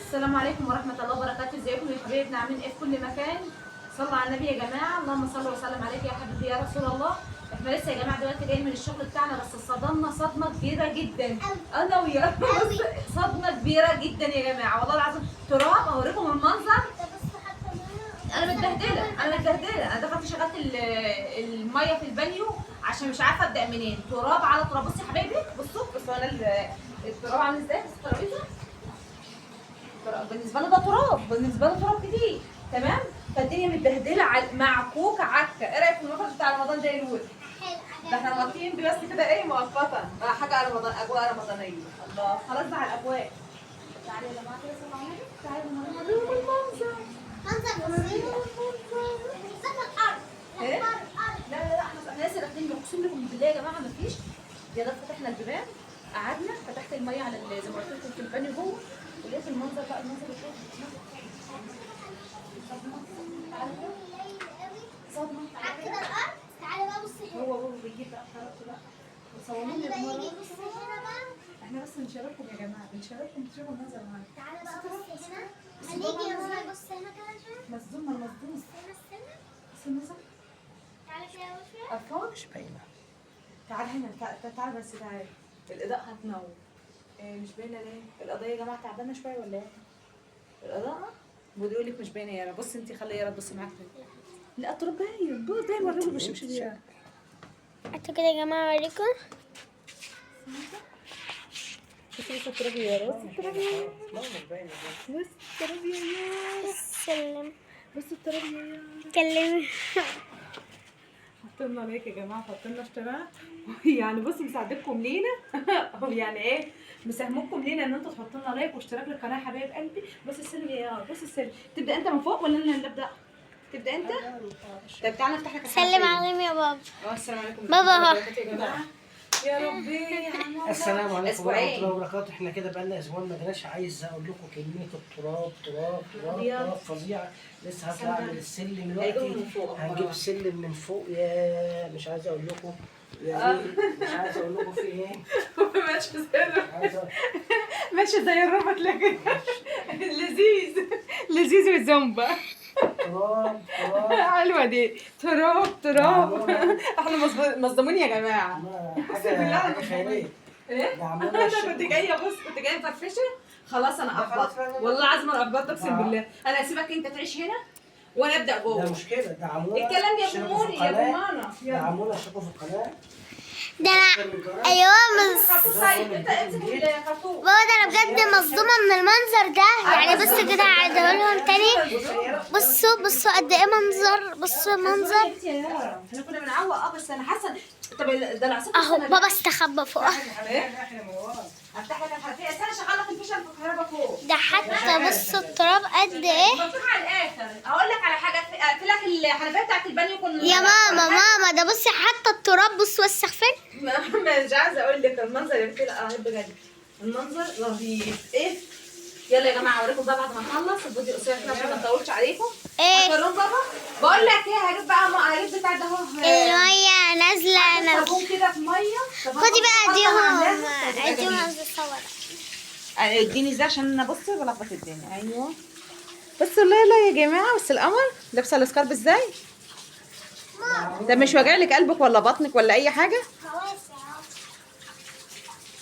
السلام عليكم ورحمة الله وبركاته. ازيكم يا حبايبنا، عاملين ايه في كل مكان؟ صلوا على النبي يا جماعة، اللهم صل وسلم عليك يا حبيبي يا رسول الله. احنا لسه يا جماعة دلوقتي جايين من الشغل بتاعنا، بس صدمنا صدمة كبيرة جدا. انا ويا صدمة كبيرة جدا يا جماعة، والله العظيم. تراب، اوريكم المنظر. انا متبهدله، انا متبهدله. انا دخلت شغلت المية في البانيو عشان مش عارفه ابدا منين. تراب على تراب. بصوا يا حبايبي، بصوا بصوا انا التراب عامل ازاي. بصوا الترابيزة، بالنسبة له ده تراب، بالنسبة له تراب كتير. تمام، فالدنيا متبهدله معكوكه عكه. ايه رايك في المفرش بتاع رمضان ده يا نور؟ ده احنا مغطيين بس كده ايه مؤقتا بقى، حاجة رمضان، اجواء رمضانيه. الله، خلاص بقى على الابواب. تعالي يا جماعة كده، صلوا على النبي. تعالي نوريهم المنظر. ايه؟ لا لا لا، احنا لسه داخلين، اقسم لكم بالله يا جماعة مفيش. يا ده فتحنا البيبان، قعدنا، فتحت المية على زي ما قلت لكم في البانيو جوه، ولقيت المنظر بقى، المنظر بتاع صدمة. تعالى كده، صدمة. هو بيجيب بقى حرارته بقى وصوروني بالمرة. احنا بس بنشارككم يا جماعة، بنشارككم تشوفوا المنظر معانا. مصدوم، ما مصدوم. بس المنظر قرفان. مش باينة. تعال هنا، تعال تعال بس تعال، الإضاءة هتنور. إيه مش باينة ليه؟ القضية يا جماعة تعبانة شوية ولا ايه؟ الإضاءة؟ بيقول لك مش باينة يا يارا. بص انت، خلي يارا تبص معاك. لا التراب باين، باين. وريهم بالشبشب يا انتوا كده يا جماعة اوريكم. بصي بصي التراب يا يارا، بصي التراب يا يارا، لا مش باينة. بصي التراب يا يارا، سلم. بصي التراب يا يارا. كلمي. حطوا لنا like يا جماعة، حطوا لنا اشتراك. يعني بصوا مساعدتكم لينا او يعني ايه مساهمتكم لينا ان انتوا تحطوا لنا like واشتراك للقناة يا حبايب قلبي. بص السلم يا يارا، بص السلم. تبدا انت من فوق ولا انا اللي ابدا؟ تبدا انت؟ طب تعالى نفتح لك سلم الحنفية. عليهم يا بابا. اه السلام عليكم بابا. ورحمة الله وبركاته يا جماعة. يا ربي يا عم. السلام عليكم ورحمة اسبوعين. الله وبركاته. احنا كده بقالنا اسبوعين ما جيناش. عايز اقول لكم كمية التراب، تراب تراب أبيض. تراب فظيعة. لسه هطلع اعمل السلم هيجيبوا دلوقتي. من فوق. هنجيب السلم من فوق. يا مش عايز اقول لكم يعني، مش عايز اقول لكم في ايه. ماشي زي عايز أقول- ماشي زي الروبوت، لكن لذيذ لذيذ والزومبا. تراب تراب. حلوة دي، تراب تراب. احنا مصدومين يا جماعة. حاجة بالله حاجة خيالية. ايه؟ ده عملنا انا الشغل. كنت جاية، بص كنت جاية مفرفشه خلاص. انا ده خلاص احبطت فعلا. والله العظيم، انا احبطت اقسم آه. بالله. انا هسيبك انت تعيش هنا وانا ابدا ده جوه. مشكلة. دعمونا، الكلام يا اشتركوا في بوموني يا القناة. بومانه. يلا. دعمونا، اشتركوا في القناة. ده انا ايوه خرطوم. طيب انت امسك الخرطوم. بابا ده انا بجد مصدومة من المنظر ده. يعني بصوا كده، عايزه اقولهم تاني. بصوا بصوا قد ايه منظر، بصوا منظر. احنا كنا بنعوق اه، بس انا حاسه. طب ده العصير. اهو بابا استخبى فوق. افتح لك الحنفية، استنى اشغل لك الفيشه في الكهرباء فوق. ده حتى بصوا التراب قد ايه. مفتوح على الاخر. اقول لك على حاجة، اقفل لك الحنفية بتاعت البانيو كنا. يا ماما ماما ده بصي حتى التراب، بص وسخ فين. مش عايزه اقول لك المنظر يا بنتي. لا رهيب بجد، المنظر رهيب. ايه يلا يا جماعة اوريكم بقى بعد ما نخلص الفيديو قصير كده عشان ما نطولش عليكم. ايه؟ هتوريهم بابا. بقول لك ايه، هجيب بقى هجيب بتاع ده اهو. المية نازله نازله. صابون كده في مية. خدي بقى اديهم اديهم الصور. اديني ازاي عشان انا بصي بلخبط الدنيا. ايوه بس لا لا يا جماعة، بس القمر لابسه السكارب ازاي؟ ده مش واجع لك قلبك ولا بطنك ولا اي حاجة؟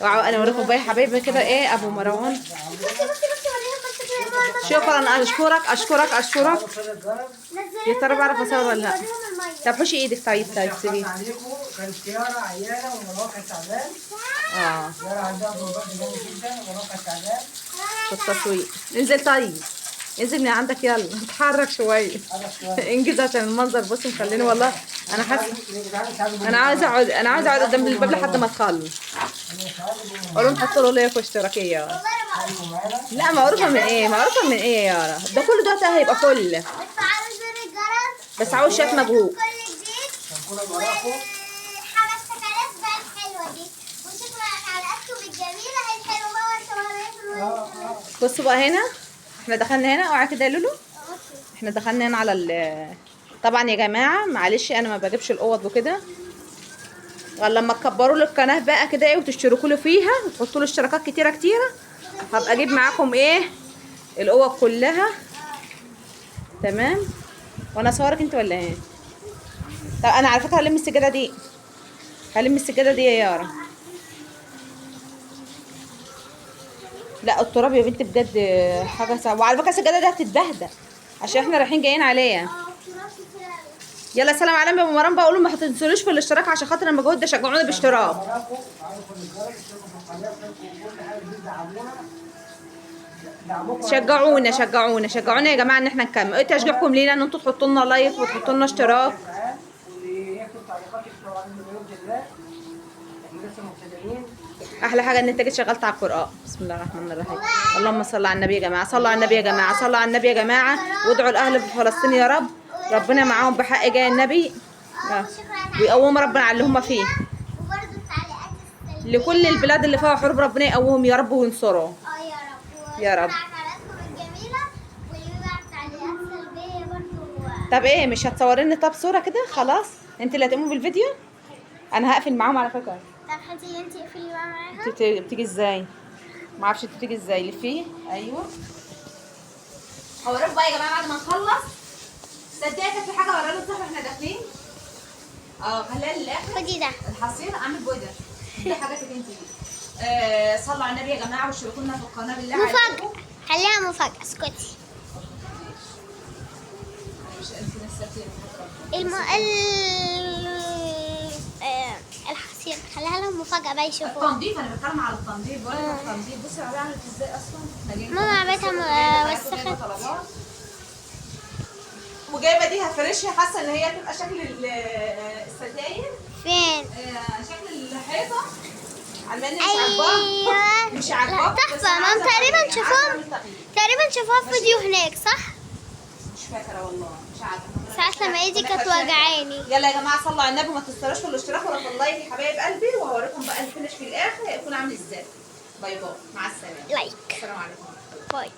اوعوا انا اوريكم بقى يا حبايبي كده ايه ابو مروان. بصي بصي بصي وريهم بس كده يا ماما. شكرا، اشكرك اشكرك اشكرك. فعلوا الجرس. يا ترى بعرف اصور ولا لا؟ وريهم المية. طب حوشي ايدك. طيب طيب سيبيه. عليكم. كانت يارا عيانة ومروان كان تعبان. اه يارا عندها ضربات جامد جدا ومروان كان تعبان. في التصوير. انزل طيب، انزل من عندك، يلا اتحرك شوية. قرب شوية. انجز عشان المنظر. بصي مخليني والله انا حاسه انا عايزه اقعد، انا عايزه اقعد قدام الباب لحد ما تخلص. قول لهم حطوا له like واشتراكيه يا يارا. لا معروفة من ايه، معروفة من ايه يا يارا؟ ده كل ده هيبقى فل، وتفعلوا زر الجرس. بس عاوز شوية مجهود. كل جديد والحاجات بقى الحلوة دي. وشكرا على تعليقاتكم الجميلة الحلوة. بابا انت بصوا بقى هنا، احنا دخلنا هنا. اوعى كده يا لولو. احنا دخلنا هنا على ال طبعا يا جماعة معلش انا ما بجيبش الاوض وكده، غير لما تكبروا لي القناة بقى كده ايه وتشتركوا لي فيها وتحطوا لي اشتراكات كتيرة كتيرة، هبقى اجيب معاكم ايه الاوض كلها. تمام. وانا اصورك انت ولا ايه؟ طب انا على فكرة هلم السجادة دي، هلم السجادة دي يا يارا. لا التراب يا بنت بجد حاجة صعبة. وعلى فكرة السجادة دي هتتبهدل عشان احنا رايحين جايين عليها. يلا سلام عليكم يا ابو مرام بقى، قولوا ما تنسونيش في الاشتراك عشان خاطر المجهود ده، شجعونا باشتراك. شجعونا شجعونا شجعونا يا جماعة ان احنا نكمل. ايه تشجيعكم لينا ان انتوا تحطوا لنا like وتحطوا لنا اشتراك. احلى حاجة ان انت جيت شغلت على القران. بسم الله الرحمن الرحيم. اللهم صل على النبي يا جماعة، صلوا على النبي يا جماعة، صلوا على النبي يا جماعة، وادعوا الاهل في فلسطين يا رب، ربنا معاهم بحق جاي النبي ويقوم ربنا على اللي هم فيه. لكل البلاد اللي فيها حروب ربنا يقومهم يا رب وينصرهم يا رب. طب ايه مش هتصوريني طب صوره كده؟ خلاص انت اللي هتقومي بالفيديو، انا هقفل معاهم على فكرة. طب حطي انت اقفلي بقى معاها. انت بتيجي ازاي؟ ما اعرفش انت بتيجي ازاي. لفيه. ايوه هوريكم بقى يا جماعة بعد ما نخلص. صدقني كانت في حاجة ورانا صح واحنا داخلين. خليها للاخر. خدي ده الحصير عامل بويدر دي حاجاتك انت دي. صلوا على النبي يا جماعة واشتركوا لنا في القناة بالله عليكم. مفاجاة، خليها مفاجاة. اسكتي. مش انت نسيتي الحصير خليها لهم مفاجأة بقى يشوفوها. التنظيف، انا بتكلم على التنظيف، بقول لك التنظيف. بصي العربية عملت ازاي اصلا. ماما عملتها وسخت وجايبه دي هفرشها، حاسه ان هي تبقى شكل الستاير. فين؟ شكل الحيطة. على ان مش عاجباها. ايوه مش عاجباها. تحفة. ماما تقريبا شافوها، تقريبا شافوها في فيديو هناك صح؟ مش فاكره والله، مش عارفه. ساعة لما ايدي كانت وجعاني. يلا يا جماعة صلوا على النبي وما تنسوش في الاشتراك ولا في ال like يا حبايب قلبي، وهوريكم بقى ال finish في الاخر هيكون عامل ازاي. bye bye، مع السلامة. like. السلام عليكم. bye.